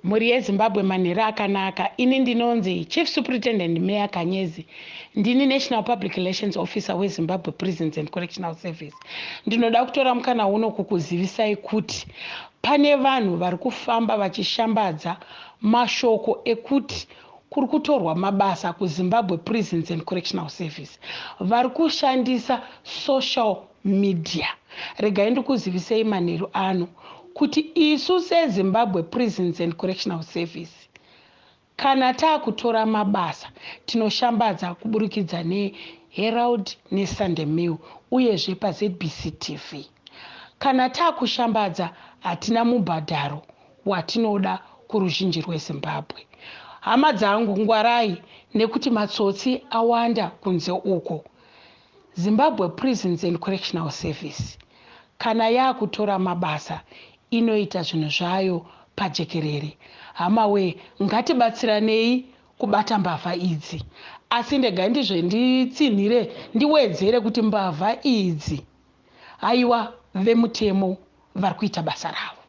Mhuri yeZimbabwe manheru akanaka. Ini ndinonzi Chief Superintendent Mayor Kanyezi. Ndini National Public Relations Officer weZimbabwe Prisons and Correctional Service. Ndinoda kutora mukana uno kukuzivisai kuti pane vanhu vari kufamba vachishambadza mashoko ekuti kuri kutorwa mabasa kuZimbabwe Prisons and Correctional Service. Vari kushandisa social media. Regai ndikuzivisei manheru ano kuti isu seZimbabwe Prisons and Correctional Service kana taakutora mabasa tinoshambadza kuburikidza neHerald neSunday Mail uyezve paZBC TV. Kana taakushambadza hatina mubhadharo watinoda kuruzhinji rweZimbabwe. Hama dzangu ngwarai nekuti matsotsi awanda kunze uko. Zimbabwe Prisons and Correctional Service kana yakutora mabasa inoita zvinhu zvayo pajekerere. Hama wee ngatibatsiranei kubata mbavha idzi. Asi ndegai ndizve nditsinhire ndiwedzere kuti mbavha idzi haiwa vemutemo vari kuita basa ravo.